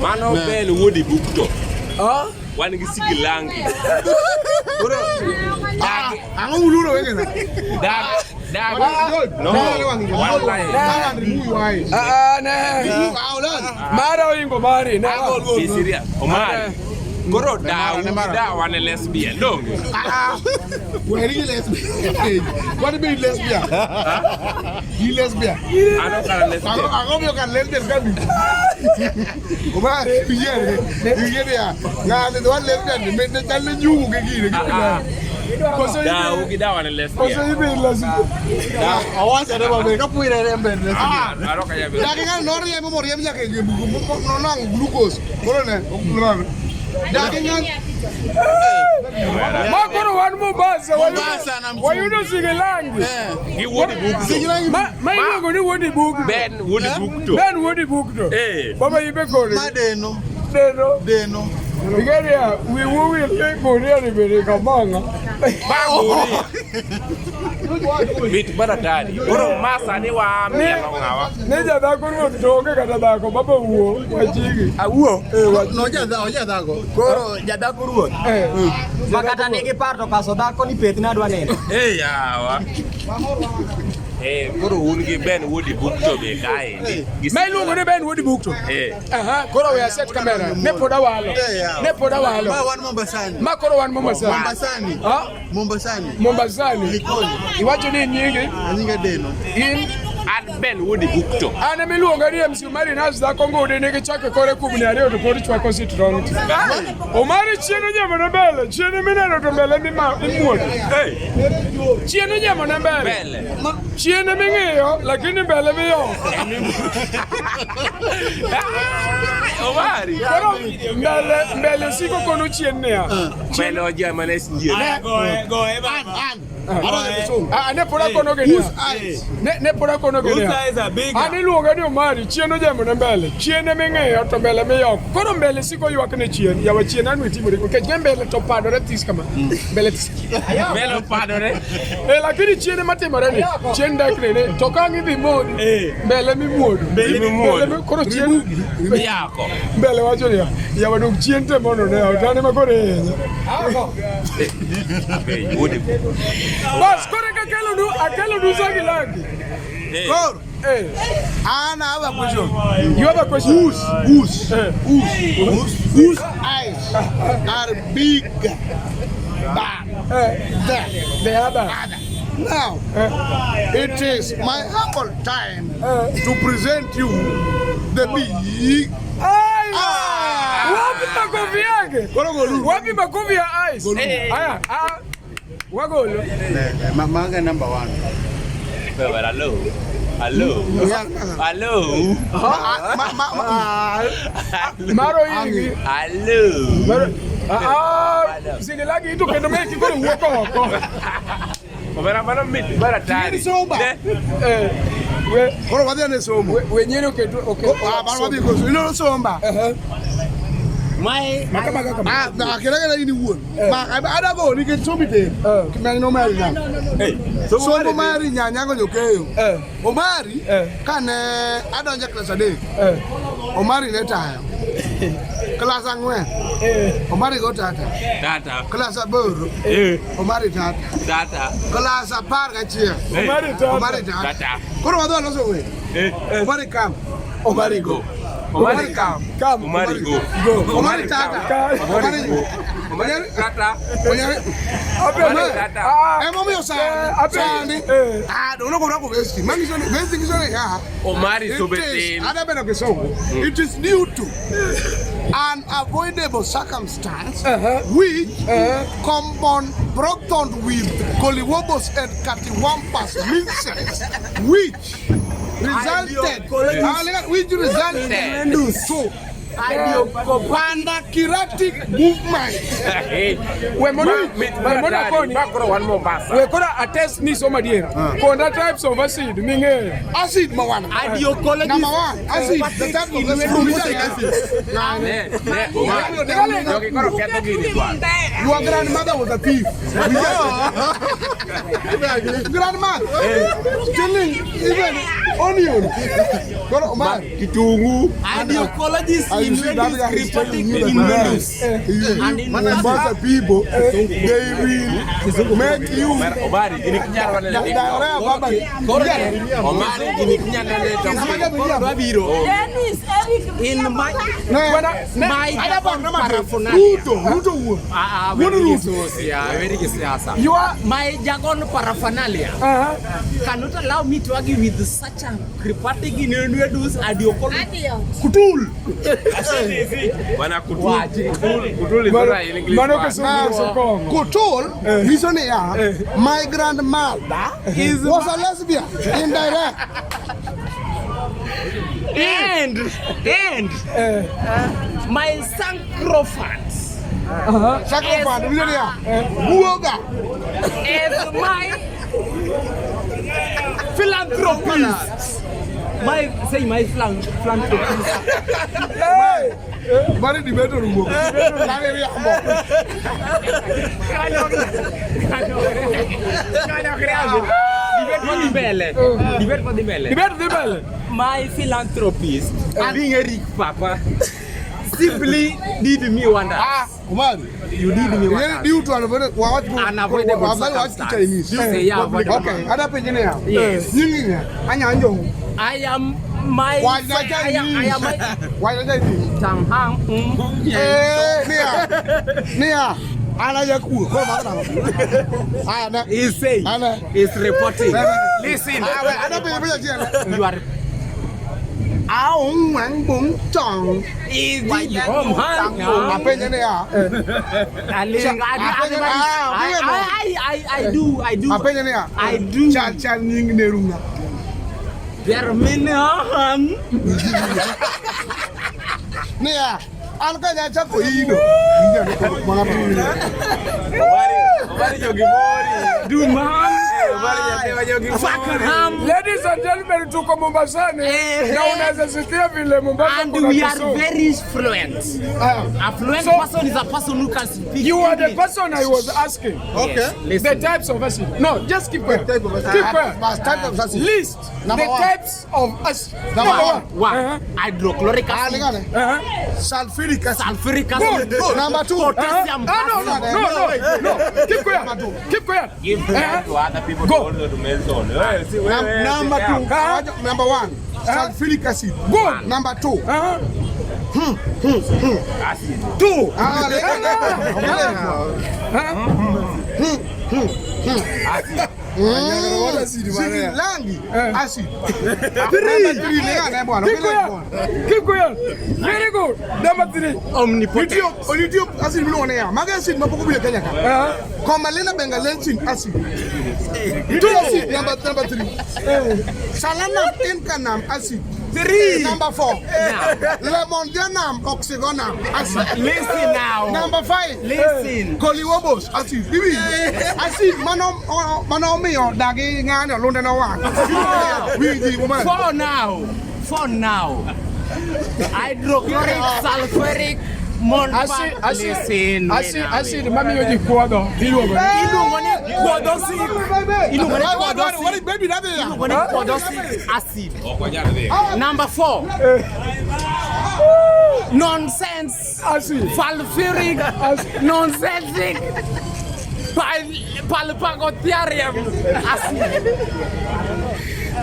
Mano Ben wuod Ibukto. Ah? Wan gi sigilangi. Koro Ah, ang'o uluro wengena? dag dag no. One line. Ah, ah, ne. Mara oingo mari. Ne. Be serious. Omar. Koro dawu gi dawa ne lesbian. Donge. Weri gi lesbian. What do you mean lesbian? Gi lesbian. An ok an lesbian. Ang'o miyo kar lesbian ka bi? Omar, yiere. Yiere ya. Ng'ani dwa lesbian ni ne chal ne nyugu gi gine. Ah, Koso Dawu ibe. gi dawa ne Koso lesbian. ibe lesbian. Owacho ne maber ka pwire rembe ne. Ah, An ok anyal bedo. Daki ng'ani noriembo moriemb nyaka e nonwang'o glucose. Koro ne, nonwang'o. Daki ng'ani Ma koro wan Mombasa. Mombasa na Mtumi. Wayudo sigilangi. Gi wuod Ibukto. Ma iluongo ni wuod Ibukto. Ben wuod Ibukto. Ben wuod Ibukto. Eh. Baba ibe kore. Ma deno. Deno. Deno. Nigeria, we will take Korea ni kamanga. Mit maratari. Koro ma sani wa mielo ng'awa. Ne jadhako ruoth toke kata dhako baba wuo wachigi. Awuo. Eh, wachigi. No jadha ojadhago. Koro jadhako ruoth. Eh. Ma kata nigi par to kaso dhako ni peth nadwa neno. Eh yawa. Eh, koro un gi Ben wuod Ibukto be kaendi. Gi Ma iluongo ni Ben wuod Ibukto. Eh. Aha, koro we aset kamera. Ne pod awalo. Ne pod awalo. Ma wan Mombasani. Ma koro wan Mombasa. Mombasani. Ah, Mombasani. Mombasani. Likoni. Iwacho ni nyingi Anyinga Deno. in An Ben wuod Ibukto. an ema iluonga ni MC Omari Nas dhako ngude nigi chak e kore kubni ariyo to pod chwako sitrong. Omari chien onyamo ne mbele, chien mineno to mbele imuodo. Chien onyamo ne mbele. Mbele. Chien ming'iyo lakini mbele miyoko. Omari. Koro mbele mbele siko kono chien niya. Mbele ojama ne chien. Ah, ne pod akono gi niya. Ne pod akono gi niya. An iluonga ni Omari, chien ojemo ne mbele, chien ema ing'iyo to mbele miyoko. Koro mbele siko ywak ne chien, yawa chien an witimore nikech ne mbele to padore this kama. Mbele this. Mbele opadore. Eh, lakini chien ema timore ni, chien dekni ni, to ka ang' idhi modi, mbele mimuodo. Mbele mimuodo. Koro chien Yako. mbele wacho niya, yawa dog chien te mondo ne otane ma koro ihinya. Ben wuod Ibukto. Bas, koro eka akelonu akelonu Zagilangi. Eh. Koro, Eh, an I have a question. you have a question? Whose, whose, Eh. whose, whose eyes are bigger than Eh, the the other. other? Now, it is my humble time to present you the big Ai! Ah! Wapi makofi yake? Koro golu. Wapi makofi ya ice? Aya, ah. Wagolo. Maga number 1. But hello. Hello. Hello. Ma, ma, ma, Maro ingi. Hello. Maro. Ah, ah, Zigilagi ito kendo meki koro wuok oko. Omera mano mit maratari. Soba. Eh, we Koro wadhi ane somo. we nyiero oketo oketo. Ah, bang' wadhi koso. Inono somba. Mae Maka maka kama. Ah, na kira kira ini wuon. Ma ada go nikech sombi tin. Kimani no mari nya. Sombo mari nya nyango nyokeyo. Eh, Omari Eh. kane adonjo e klas 3. eh, Omari ne tayo. Klas 4. eh. Omari go tata. Tata. Klas 8. Eh. Omari tata. Tata. Klas 11. Omari tata. Omari tata. Tata. Koro wadhi waloso wer. Eh. Omari come. Omari go. Omari come. Come. Omari go. Go. Omari tata. Come. Omari go. Omari tata. Omari Abe, Omari tata. ah, Emomiyo sani, Eh, abe- sani, eh. ah, don't know what vesti. Manyiso ni vesti nyiso ni ya. Omari It is, sobetin. ada bedo kisungu. It is due to unavoidable circumstance which common brought with Coliwobos and Catiwampas mindsets, which resulted, which resulted to Pandakiratic movement. We mondo Mit we mondo maratari. akoni. Ma koro wan Mombasa. We koro attest ni somo adier. Konda types of acid ming'eyo. Acid mawana. Number one, acid. The type of acid. Ne, ne, Omari. Jogi koro ketho gini bwana. Your grandmother was a thief. Grandma, stealing even. Onion. Koro Omar, Kitungu. Ideocologist I in see that guy is telling you that innuendos. And in Mombasa people, they will make you Omari, gini kinyalo wanene TikTok. Diarrhea baba. Omari, gini kinyalo wanene TikTok. Wabiro. Dennis, Eric, In my Bwana, ne- my paraphernalia. Ruto, Ruto wuon. Ah, ah, very gisusia, very gisiasa. You are My jargon paraphernalia cannot allow me to argue with such a cryptic innuendos ideology. Kutul. Bwana kutul. Kutul, kutul is not an English Mano word. kisungu koso kong'o. Kutul, nyiso niya, my grandmother was a lesbian indirect. And my sancrophants Sacrifice, nyiso niya, guoga. as my philanthropist. My say my philanthropist. Mano debate orumo. Lale riambo. Debate for the belle. Debate for the belle. Debate dhi mbele. My philanthropist, being Eric Papa, simply did me wonders. Ah, Omar. You did me Yeni wonders. due to unavoidable Unavoidable wach circumstance. Chinese. You say, yeah, avoidable. Okay, ada penje niya. Yes. Nyingi nga, anyanjo. I am my. Why not I am, I am my. Why not Chinese? Tang hang. Eh, niya. Niya. Ana jakuo. Koro mako nang'o? Aya ne. He say. Ana. He's reporting. Listen. Ah, we, ada penje penje achiel. You are. Aong wang bong chong. Is the home hang. Apenje niya. I do. I do. Apenje niya. I do. Chal chal nying ne runga. There are many. Niya. An ka nya chako ino. Inja ne koro mana piny. Omari, Omari jogimori. Do man. Omari nyathi jogimori. Fuck ham. Ladies and gentlemen, tuko Mombasani Eh, na unaweza sikia vile Mombasa And kuna we are Kisumu. very fluent. A fluent So- person is a person who can speak You are the English. person I was asking. Okay. Yes, The listen. types of acid. No, just keep quiet. Type of acid. Keep quiet. Mas type of acid. List Number the one. types of acid. Number one. One, hydrochloric Ah, acid, lingane. Sulfuric acid. sulfuric acid, Good. Number two. potassium Ah, no, no, acid. no, no, no. Keep quiet. Keep quiet. Give time to other people Go. to also to mention. Eh, see, wewe, Number sit two. down. Number one. Sulfuric acid. Good. Number two. Acid. Two. Ah, lingane. Siki langi acid. Number three lingane bwana. Keep quiet. Keep quiet. Very good. Number three. Omnipotent. Nitie acid miluongo niya. Mago acid mapok obiro Kenya ka. Comalena bengalensin acid. Nitie acid number three. Salanam incanam acid. Three. Number four. Lemondianam oxygonam acid. Listen now. Number five. Listen. Coliwobos acid. Iwi. Acid mano mano miyo dagi ng'ani olunde nowang'. Winji woman. Four now. Four now. Hydrochloric, sulfuric, Acid, acid, Listen, acid, acid mamiyo ji kuodho iluongo ni Iluongo ni kuodhosic. Iluongo ni kuodhosic. Baby, that is. Iluongo ni kuodhosic acid. Ok wanyal dhi. Number 4. Nonsense. acid. Sulfuric. Nonsensic. Palpagotherium acid.